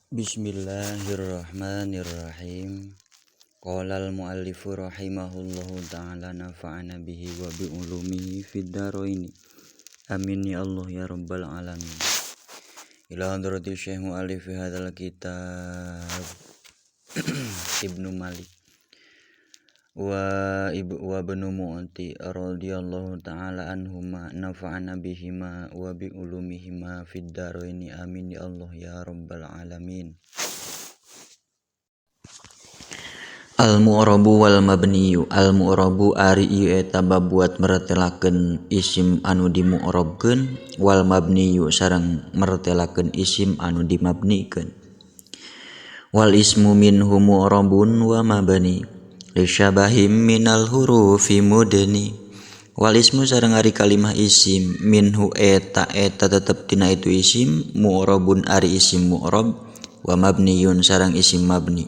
Bismillahirrahmanirrahim. Qala al-muallifu rahimahullahu ta'ala nafa'ana bihi wa bi ulumihi fid dharaini. Amin ya Allah ya rabbal alamin. Ila hadrati syekh muallif hadzal kitab Ibnu Malik wa ibu wa ibnu Mu'ti radhiyallahu ta'ala anhuma nafa'ana bihima wa bi ulumihima fid dharaini. Amin ya Allah ya rabbal alamin. Al-mu'rabu wal mabniyu. Al-mu'rabu ari ieu eta babuat mertelakeun isim anu dimu'rabkeun, wal mabniyu sareng mertelakeun isim anu dimabnikeun. Wal ismu minhu mu'rabun wa mabni li syabahim minal hurufi mudni. Wal ismu sareng ari kalimah isim minhu eta eta tetep tina itu isim mu'rabun ari isim mu'rab wa mabniyun sareng isim mabni.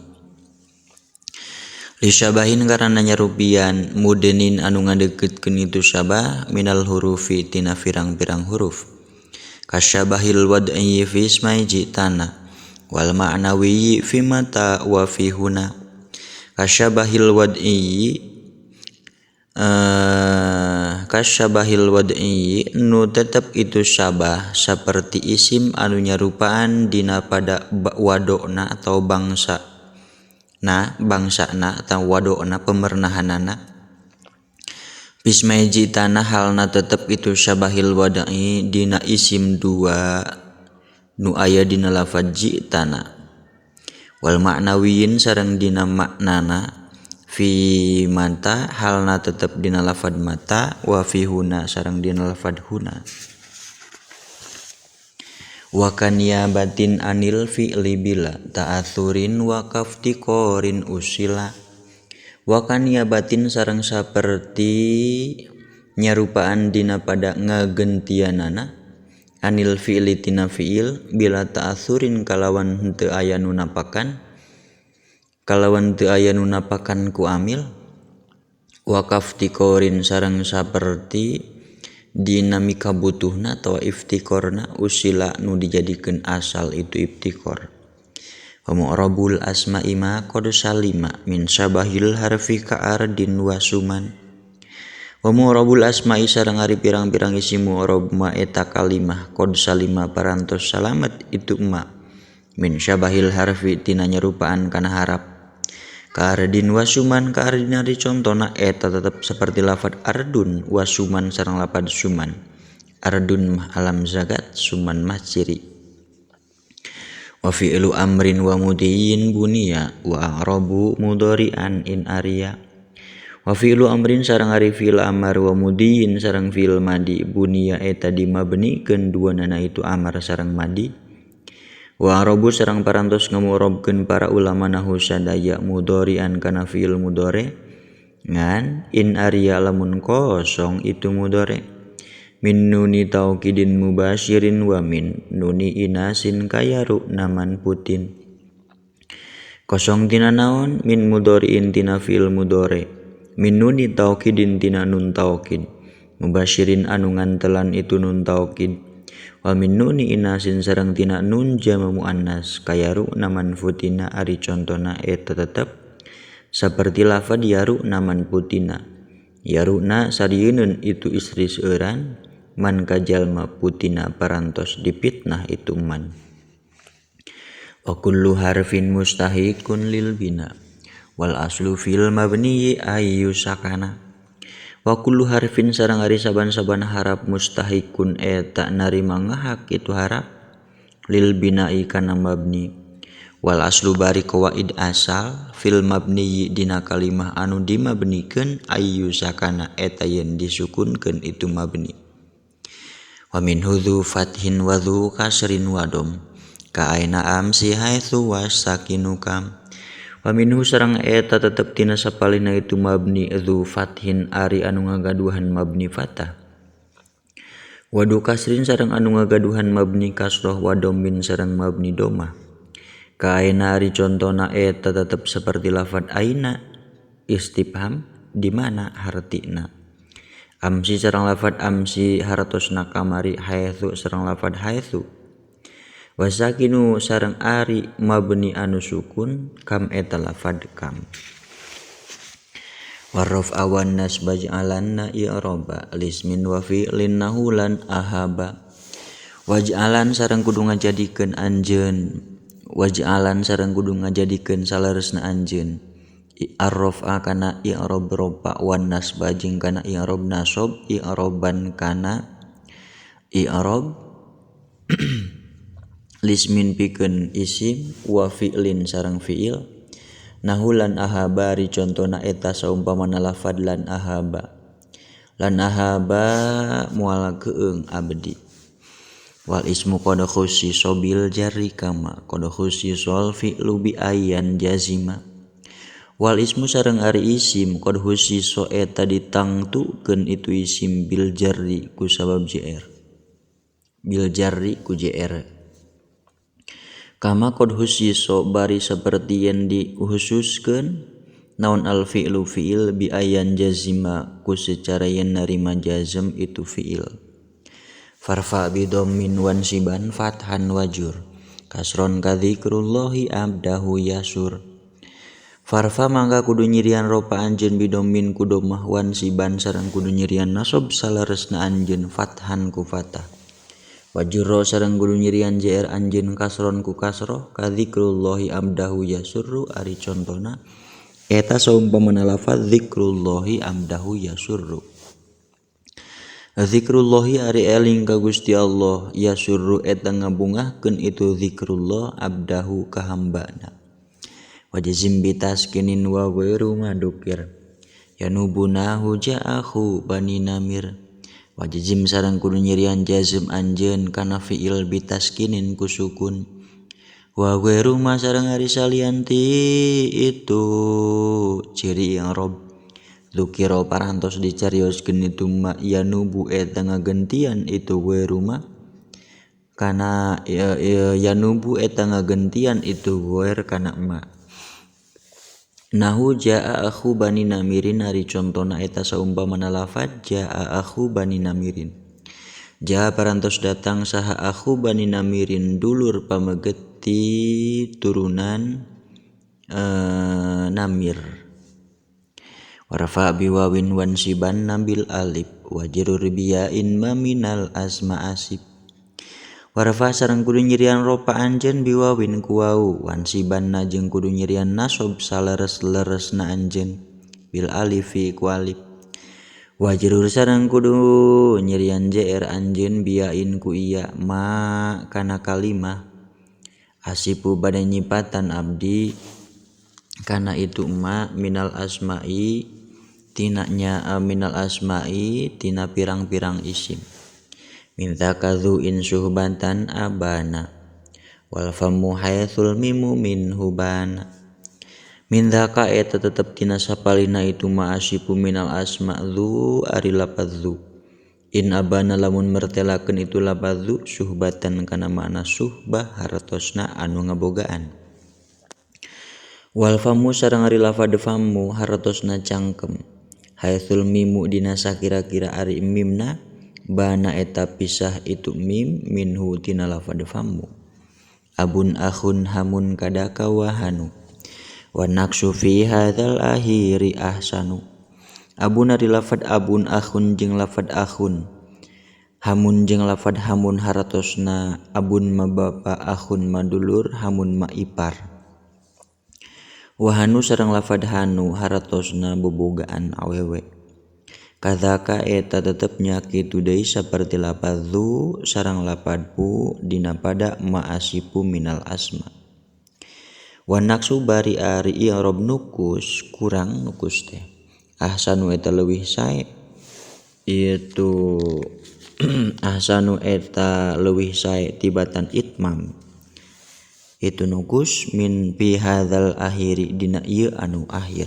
Lisyabahin karana nyarupian mudenin anu ngadeukeutkeun itu syabah minal hurufi tina pirang-pirang huruf. Kasyabahil wad'i fi ismai jitana wal ma'nawi fi mata wa fi huna. Kasyabahil wad'i kasyabahil wad'i nu tetep itu syabah saperti isim anu nyarupaan dina pada wadona atau bangsa na bangsana atau wadona pemernahanana. Bismai jitana halna tetep itu syabahil wada'i dina isim dua nu aya dina lafad jitana. Wal ma'nawiyin sareng dina maknana fi mata halna tetep dina lafad mata wa fi huna sareng dina lafad huna. Wa kaniyabatin anil fi'li bila ta'atsurin wa kaftiqorin usila. Wa kaniyabatin sareng saperti nyarupaan dina pada ngagentianana anil fi'li tina fi'il bila ta'atsurin kalawan henteu aya nu napakan kalawan teu aya nu napakan ku amil. Wa kaftiqorin sareng saperti dinamika butuhna atau iftikorna usila nu dijadikeun asal itu iftikor. Wa mu'rabul asma'i ma qad salima min syabahil harfi ka ardin wa suman. Wa mu'rabul asma'i sareng ari pirang-pirang isim mu'rab ma eta kalimah qad salima parantos salamet itu ma min syabahil harfi tina nyarupaan kana harap. Ka ardin wa suman ka ardin ari contona eta tetep seperti lafad ardun wa suman sareng lafad suman. Ardun mah alam zakat, suman mah ciri. Wa fi'lu amrin wa mudiyin bunia wa a'rabu mudhari'an in arya. Wa fi'lu amrin sareng ari fi'il amar wa mudiyin sareng fi'il madi bunia eta dimabnikeun duanana itu amar sareng madi. Wa arabu sareng parantos ngamurabkeun para ulama nahu sadaya mudhari'an kana fi'il mudhari ngan in arya lamun kosong itu mudhari min nuni taukidin mubasyirin wa min nuni inasin kayaru naman putin. Kosong tina naon min mudhari'in tina fi'il mudhari min nuni taukidin tina nun taukid mubasyirin anu ngantelan itu nun taukid wa min nuni inasin sareng tina nun jama muannas kayaru naman futina ari contona eta tetep saperti lafad yaru naman putina. Yaruna sarieunun itu istri seueuran man kajalma putina parantos dipitnah itu man. Wa kullu harfin mustahiqun lil bina wal aslu fil mabni ayyu sakana. Wa kullu harfin sareng ari saban-saban harap mustahikun eta narima ngahak itu harap lil bina'i kana mabni. Wal aslu bari qawaid asal fil mabni dina kalimah anu dimabnikeun ayyu sakana eta yen disukunkeun itu mabni. Wa minhu dzu fathin wa dzu kasrin wa dom ka aina amsi haitsu wasakinu kam. Wa minhu sareng eta tetep tina sapalina itu mabni dzu fathin ari anu ngagaduhan mabni fathah. Wa dzu kasrin sareng anu ngagaduhan mabni kasroh wa dhammin sareng mabni domah. Ka aina ari contona eta tetep seperti lafad aina istifham di mana hartina. Amsi sareng lafad amsi hartosna kamari haitsu sareng lafad haitsu. Wasakinu sareng ari mabni anu sukun kam eta lafad kam. Warraf awan nasba ja'alanna i'raba lismin wa fi'lin nahulan ahaba. Waj'alan sareng kudu ngajadikeun anjeun, waj'alan sareng kudu ngajadikeun saleresna anjeun arrafa kana i'rab rofa wan nasba jeung kana i'rab nasab i'raban kana i'rab lismin pikeun isim wa fi'lin sareng fi'il nahulan ahaba ari contona eta saumpamana lafad lan ahaba lan ahaba moal keung abdi. Wal ismu qad khussisa bil jarri kama qad khussisal fi'lu bi ayyan jazima. Wal ismu sareng ari isim qad khussisa eta ditangtukeun itu isim bil jarri ku sabab jr, bil jarri ku jr. Kama qad khussisa bari saperti yen dikhususkeun naon al fi'lu fi'il bi ayyan jazima ku secara yen narima jazm itu fi'il. Farfa bi dhammin wan siban fathan wajur kasron ka dzikrullahi abdahu yasur. Farfa mangga kudu nyirian ropa anjeun bidommin ku domah wan siban sareng kudu nyirian nasab saleresna anjeun fathan ku fathah. Wajurro sareng kudu nyirian jr anjeun kasron ku kasroh ka dzikrullahi abdahu yasurru ari contona eta saumpamana lafaz dzikrullahi abdahu yasurru. Zikrullahi ari eling ka Gusti Allah yasurru eta ngabungahkeun itu zikrullah abdahu ka hambana. Wajazim bitaskinin wa ghairu madukir yanubunahu ja'ahu bani namir. Wajazim sareng kudu nyirian jazm anjeun kana fi'il bitaskinin ku sukun. Wa ghairu ma sareng ari salianti itu ciri i'rab. Dzukira parantos dicarioskeun itu ma yanubu eta ngagentian itu ghairu ma kana yanubu eta ngagentian itu ghair kana ma. Nahu jaa akhu bani namirin ari contona eta saumpamana lafad jaa akhu bani namirin. Jaa parantos datang saha akhu bani namirin dulur pamegeti turunan namir. Warfa biwawin wan siban nabil alif wajrur biyain maminal asma asib. Warfa sareng kudu nyirian ropa anjeun biwawin ku wau wan sibanna jeung kudu nyirian nasab saleres-leresna anjeun bil alifi ku alif. Wajrur sareng kudu nyirian jr anjeun biyain ku iya ma kana kalimah asipu bade nyipatan abdi kana itu ma minal asma'i tinanya minal asma'i tina pirang-pirang isim. Minta kadzu in suhbatan abana wal famu haitsul mimu min hubana. Minta ka eta tetep tina sapalina itu ma asipu minal asma dzu ari lapaz dzu. In abana lamun mertelakeun itu lapaz dzu suhbatan kana makna suhbah hartosna anu ngabogaan. Wal famu sareng ari lafad famu hartosna cangkem. Haitsul mimu dina sakira-kira ari mimna bana eta pisah itu mim minhu tina lafad famu. Abun akhun hamun kadaka wahanu wa naqsu fi hadzal ahiri ahsanu. Abun ari lafad abun akhun jeung lafad akhun hamun jeung lafad hamun hartosna abun ma bapa akhun ma dulur hamun ma ipar. Wahanu sareng lafad hanu hartosna bobogaan awewe. Kadzaka eta tetepnya kitu deui saperti lafaz dzu sareng lafad pu dina pada ma'asipu minal asma. Wa naqsu bari ari i'rab nukus kurang nukus teh. Ahsanu eta leuwih sae itu ahsanu eta leuwih sae tibatan itmam. Itu nukus min fi hadzal akhiri dina ieu anu akhir.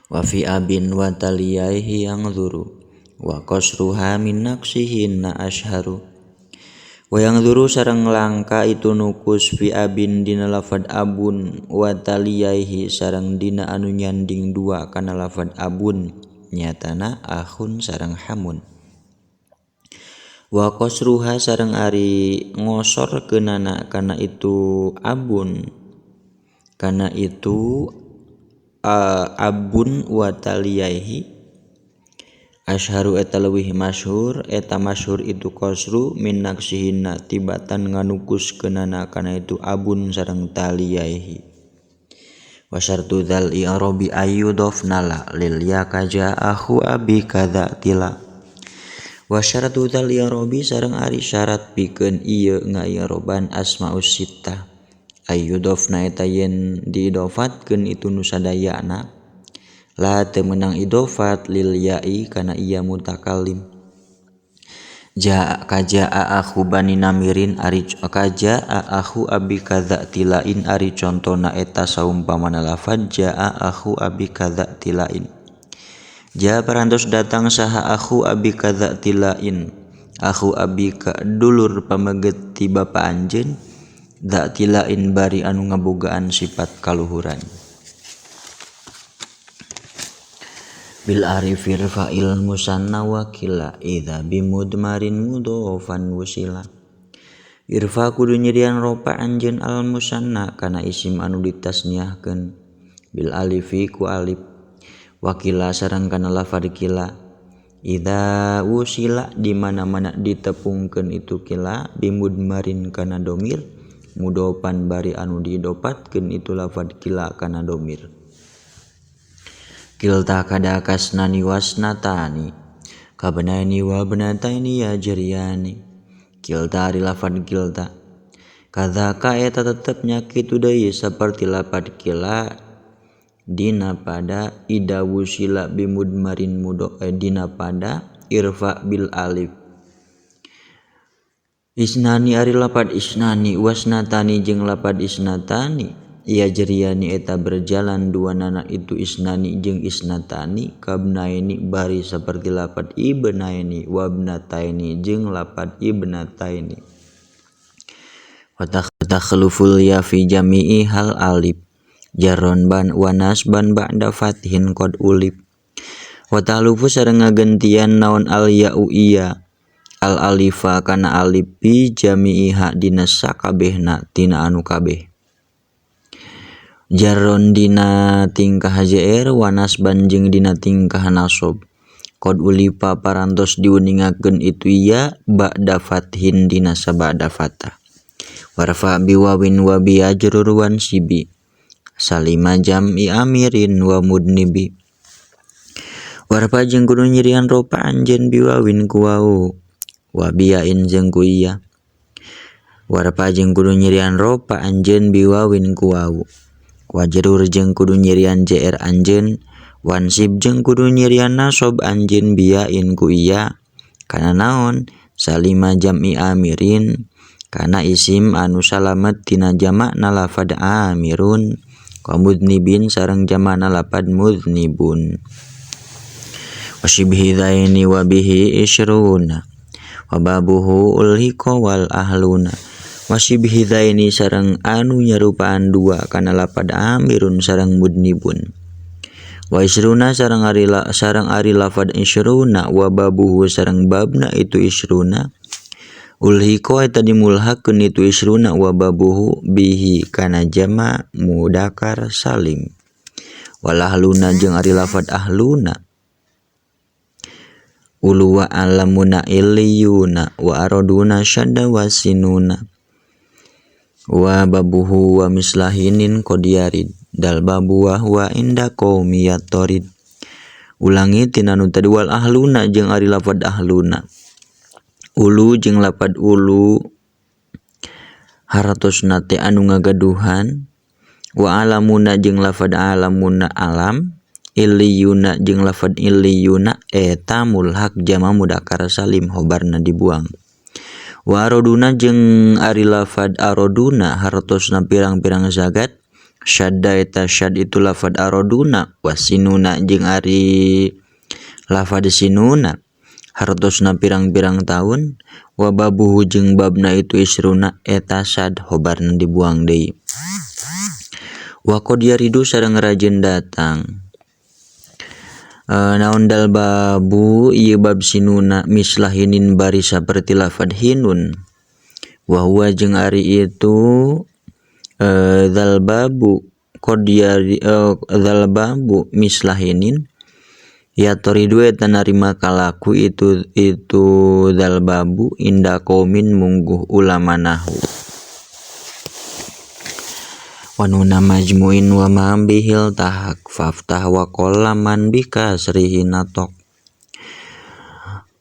Wa fi abin wa taliyaihi yang zuru wa qasruha min naqsihinna asharu. Wa yang zuru sareng langka itu nukus fi abin dina lafad abun wa taliyaihi sareng dina anu nyanding dua kana lafad abun nyatana akhun sareng hamun. Wa qasruha sareng ari ngosorkeunana kana itu abun kana itu abun wa taliyaihi asharu eta leuwih masyhur eta masyhur itu qasru min naksihinna tibatan nganukuskeunana kana itu abun sareng taliyaihi. Wa syartu dzal i'rabi ayyudhafna la lil ya kaja akhu abi kadza tila. Wa syaratu dzal i'rabi sareng ari syarat pikeun ieu ngairoban asmaus sittah ayyudhafna eta yen diidofatkeun itu nu sadayana la teu meunang idofat lil ya'i kana iya mutakallim. Ja kajaa akhu bani namirin ari kajaa akhu abi kadza tilain ari contona eta saumpamana lafad jaa akhu abi kadza tilain. Ja parantos datang saha akhu abi kadza tilain akhu abi ka dulur pameget ti bapa anjeun dza tilain bari anu ngabogaan sifat kaluhuran. Bil arifir fa'il musanna wa kila idza bimudmarin mudhofan wusila. Irfa kudu nyirian ropa anjeun al musanna kana isim anu ditasniahkeun bil alifi ku alif wakila sareng kana lafad kila idza wusila di mana-mana ditepungkeun itu kila bimudmarin kana domir mudhofan bari anu didopatkeun itu lafad kila kana domir. Kilta kadakasnani wasnatani kabnaini wa bnataini ya jriyani. Kilta ari lafad kilta kadzaka eta tetep nya kitu deui saperti lafad kila dina pada ida wusila bimudmarin mudo dina pada irfa bil alif. Isnani ari lapad isnani wasnatani jeung lapad isnatani ia jriyani eta berjalan dua nana itu isnani jeung isnatani kabnaini bari saperti lapad ibnaini wabnataini jeung lapad ibnataini. Wa takhluful ya fi jami'i hal alif jarron ban wa nasban ba'da fathin qad ulif. Wa tahlufu sareng ngagentian naon al ya'u iya al alifa kana alif bi jami'iha dina sakabehna tina anu kabeh. Jarron dina tingkah jr wa nasban jeung dina tingkah nasab qad ulifa parantos diuningakeun itu iya ba'da fathin dina sabada fathah. Warfa biwawin wa biyajrur wan sibi salima jam'i amirin wa mudnibi. Warfa jeung kudu nyirian ropa anjeun biwawin ku wau wa biyain jeung ku iya. Warfa jeung kudu nyirian ropa anjeun biwawin ku wau wajrur jeung kudu nyirian jr anjeun wansib jeung kudu nyirian nasab anjeun biyain ku iya kana naon salima jam'i amirin kana isim anu salamet tina jama'na lafad amirun wa mudnibin sareng jama'na lafad mudnibun. Wasibhi dzaini wa bihi isruna wa babuhu ulhiqa wal ahluna. Wasibhi dzaini sareng anu nyarupaan dua kana lapad amirun sareng mudnibun. Wa isruna sareng ari lafad isruna wa babuhu sareng babna itu isruna ulhiqa eta dimulhakeun itu isruna wa babuhu bihi kana jama mudakar salim. Wal ahluna jeung ari lafad ahluna ulu wa alamuna illiyuna wa araduna syadda wasinuna wa babuhu wa mislahinin qadiyarid dal babu wa huwa inda qaumi yatorid. Ulangi tina nu tadi wal ahluna jeung ari lafad ahluna ulu jeung lapad ulu haratosna teh anu ngagaduhan wa alamuna jeung lafad alamuna alam illiyuna jeung lafad illiyuna eta mulhaq jama mudakar salim khobarna dibuang. Wa aroduna jeung ari lafad aroduna hartosna pirang-pirang zagat syadda eta syad itu lafad aroduna wasinuna jeung ari lafad sinuna hartosna pirang-pirang tahun wa babuhu jeung babna itu isruna eta sad khobarna dibuang deui. Wa qad yaridu sareng rajin datang Naon dal babu ieu bab sinuna mislahinin bari saperti lafad hinun wa huwa jeung ari itu dzal babu qad dzal babu mislahinin ya toridu eta narima kalaku itu dzal babu inda qaumin mungguh ulama nahu wa nuna majmu'in wa ma bihil tahak faftah wa qalaman bikasrihi natok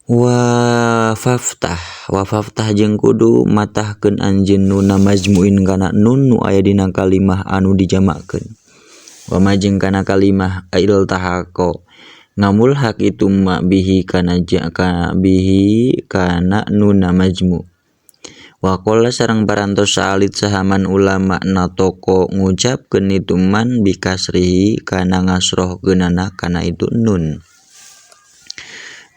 wa faftah jeung kudu matahkeun anjeun nuna majmu'in kana nun nu aya dina kalimah anu dijamakeun wa ma jeung kana kalimah iltahaqo ngamulhaq itu ma bihi kana bihi kana nuna majmu' wa qala sareng parantos saalit sahaman ulama natoko ngucapkeun itu man bikasrihi kana ngasrohkeunana kana itu nun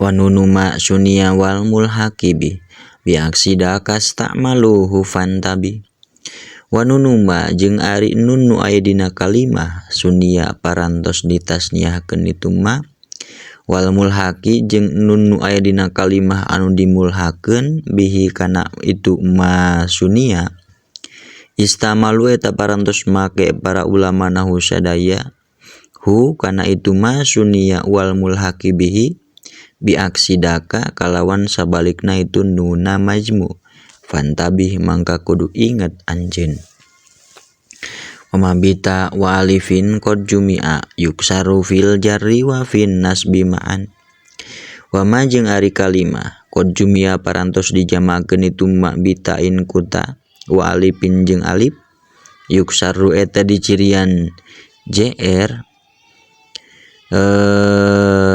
wa nunu ma sunia wal mulhaqi bi biaksida kastamaluhu fantabi wa nunu ma jeung ari nun nu aya dina kalimah sunia parantos ditasniahkeun itu ma wal mulhaqi jeung nun nu aya dina kalimah anu dimulhakeun bihi kana itu ma sunia istamalu eta parantos make para ulama nahu sadaya hu kana itu ma sunia wal mulhaqi bihi biaksidaka kalawan sabalikna itu nuna majmu fantabih mangka kudu inget anjeun wa mabita wa alifin qad jumi'a yuksaru fil jarri wa fin nasbi ma'an wa ma jeung ari kalimah qad jumi'a parantos dijamakeun itu ma bitain kuta wa alifin jeung alif yuksaru eta dicirian jr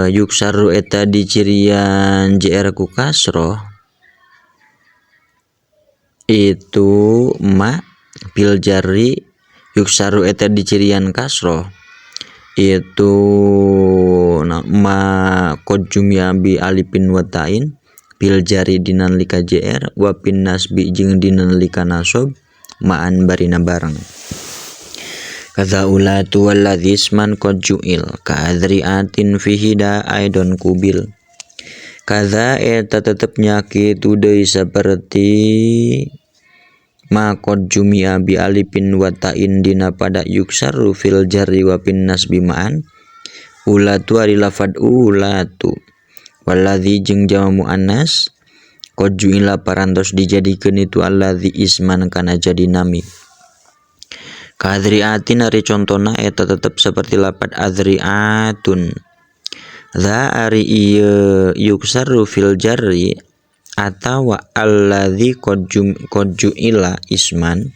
yuksaru eta dicirian jr ku kasroh itu ma fil jarri yuksaru eta dicirian kasroh itu ma qad jumi'a bi alifin wa ta'in fil jari dina lika jr wa pin nasbi jeung dina lika nasab ma'an barina bareng kadza ulatu walladzi isman qad ju'il ka adriatin fihi da aidon kubil kadza eta tetepnya kitu deui saperti ma qad jumi'a bi alifin wa ta'in dina pada yuksaru fil jarri wa pin nasbi ma'an ulatu ari lafad ulatu walladzi jeung jama muannas qad ju'ila parantos dijadikeun itu alladzi isman kana jadi nami ka adriatin ari contona eta tetep seperti lafad adriatun dza ari ieu yuksaru fil jarri atawa alladzi qad ju'ila isman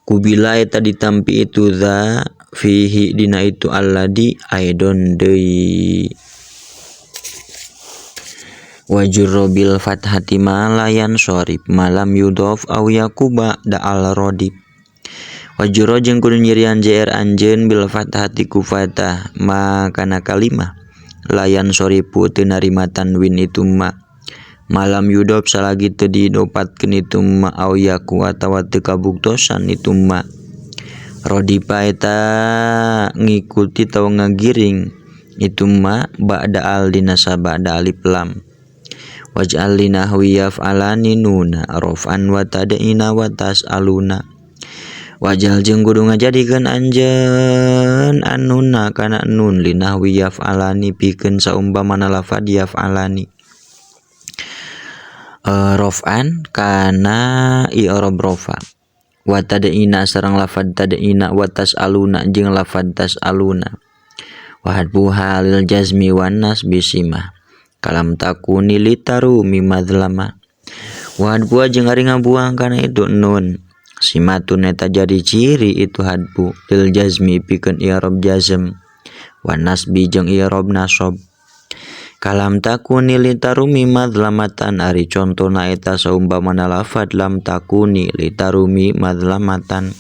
kubila eta ditampi itu dza fihi dina itu alladzi aidon deui wajurra bil fathati ma la yansharif malam yudhaf aw yakuba da'al radif wajurra jeung kudu nyirian jr anjeun bil fathati ku fathah ma kana kalimah la yansarifu teu narima tanwin itu ma malam yudhaf salagi teu didopatkeun itu ma aw yaku atawa teu kabuktosan itu ma radifa eta ngikuti atawa ngagiring itu ma ba'da al dina sabada alif lam waj'al linahwi yaf'alani nuna raf'an wa tad'ina wa tas'aluna wajal jeung kudu ngajadikeun anjeun anuna kana nun linahwi yaf'alani pikeun saumpamana lafad yaf'alani raf'an kana i'rab rafa wa tad'ina sareng lafad tad'ina wa tas'aluna jeung lafad tas'aluna wa hadbuha lil jazmi wan nasbi simah kalam takuni litarumi madlama wa hadbuha jeung ari ngabuang kana itu nun simatun eta jadi ciri itu hadbu lil jazmi pikeun i'rab jazm wa nasbi jeung i'rab nasab kalam takuni litarumi madlamatan ari contona eta saumpamana lafad lam takuni litarumi madlamatan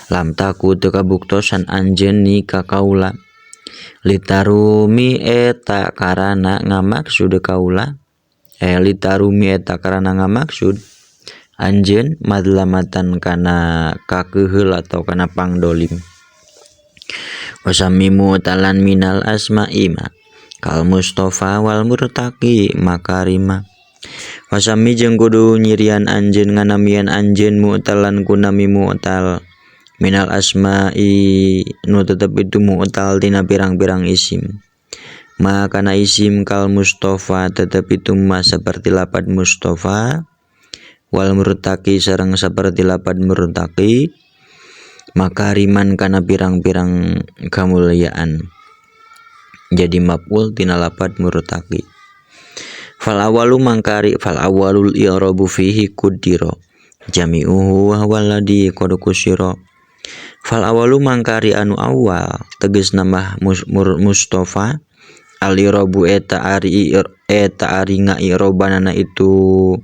lam taku teu kabuktosan anjeun ni ka kaula litarumi eta karana ngamaksud kaula litarumi eta karana ngamaksud anjeun madlamatan kana kakeuheul atau kana pangdolim. Wasami mu'talan minal asma'i ma kal Mustafa wal murtaqi makarima. Wasami jeung kudu nyirian anjeun nganamian anjeun mu'talan kunami mu'tal minal asma'i nu tetep itu mu'tal tina pirang-pirang isim. Ma kana isim kal Mustafa tetep itu ma seperti lapad Mustafa wal murtaqi sareng seperti lapad murtaqi makariman kana pirang-pirang kamulyaan. Jadi maf'ul tina lapad murtaqi. Fal awalu mangkari fal awalul i'rabu fihi kuddira jami'uhu wa huwa alladzi qad kusira. Fal awalu mangkari anu awal tegasna mah Mustafa al i'rabu eta ari eta ari ngairobanana itu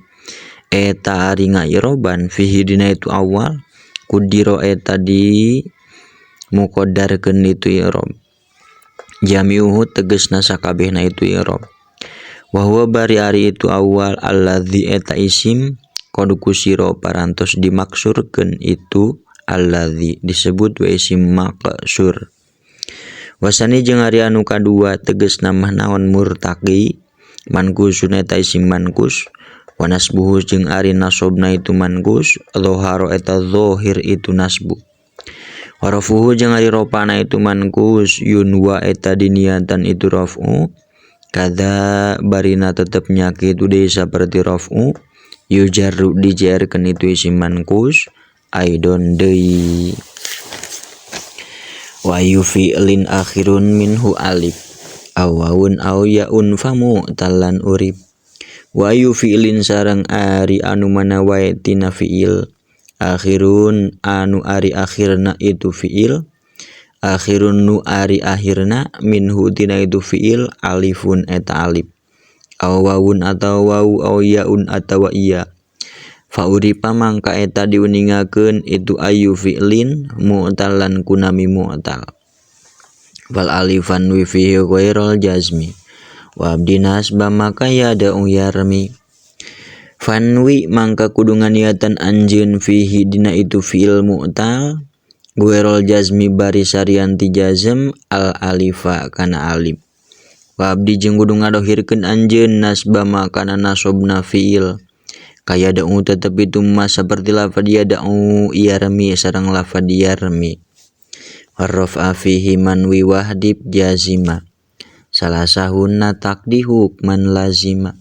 eta ari ngairoban fihi dina itu awal kudiro eta di muqaddarkeun itu i'rob jami'uhu tegasna sakabehna itu i'rob wa huwa bari ari itu awal alladzi eta isim qad kusiro parantos dimaksurkeun itu alladzi disebut we isim maqsur. Wasani jeung ari anu kadua tegasna mah naon murtaqi mankusun eta isim mankus wa nasbuhu jeung ari nasobna itu mankus dhahara eta zahir itu nasbu wa rafuhu jeung ari rofana itu mankus yunwa eta diniatan itu rafu kada barina tetep nya kitu deui saperti rafu yujarru dijarkeun itu isim mankus aidon deui. Wa yufi'lin akhirun minhu alif awawun aw yaun famu talan urib. Wa yufi'lin sareng ari anu mana wae tina fi'il akhirun anu ari akhirna itu fi'il akhirun nu ari akhirna minhu tina itu fi'il alifun eta alif awawun atawa wawu aw yaun atawa iya. Fauripa mangka eta diuningakeun itu ayu fi'lin mu'talan kunami mu'tal. Wal alifan wi fihi ghairul jazmi wa abdi nasba maka yada'u yarmi. Fanwi mangka kudu nganiatan anjeun fihi dina itu fi'il mu'tal ghairul jazmi bari sarian ti jazm al alifa kana alif. Wa abdi jeung kudu ngadohirkeun anjeun nasba maka kana nasobna fi'il. Kaya da'u tetep itu ma seperti lafad yada'u yarmi sareng lafad yarmi. Warrafa fihi man wi wahdib jazima salah sahunna takdi hukman lazima.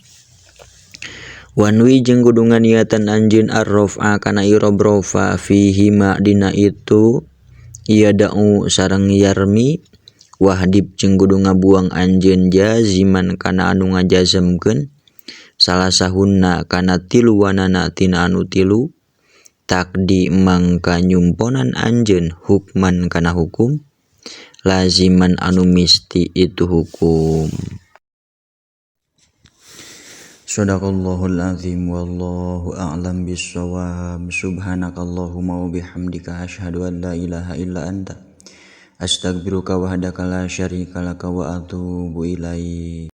Wanwi jeung kudu nganiatan anjeun arrafa kana i'rab rafa fihi ma dina itu yada'u sareng yarmi wahdib jeung kudu ngabuang anjeun jaziman kana anu ngajazmkeun salah sahunna kana tiluwanana tina anu tilu takdi mangka nyumponan anjeun hukman kana hukum laziman anu misti itu hukum. Shadaqallahul azim wallahu a'lam bissawab. Subhanakallahumma wa bihamdika asyhadu an la ilaha illa anta astaghfiruka wahdaka la syarika laka wa atubu ilaik.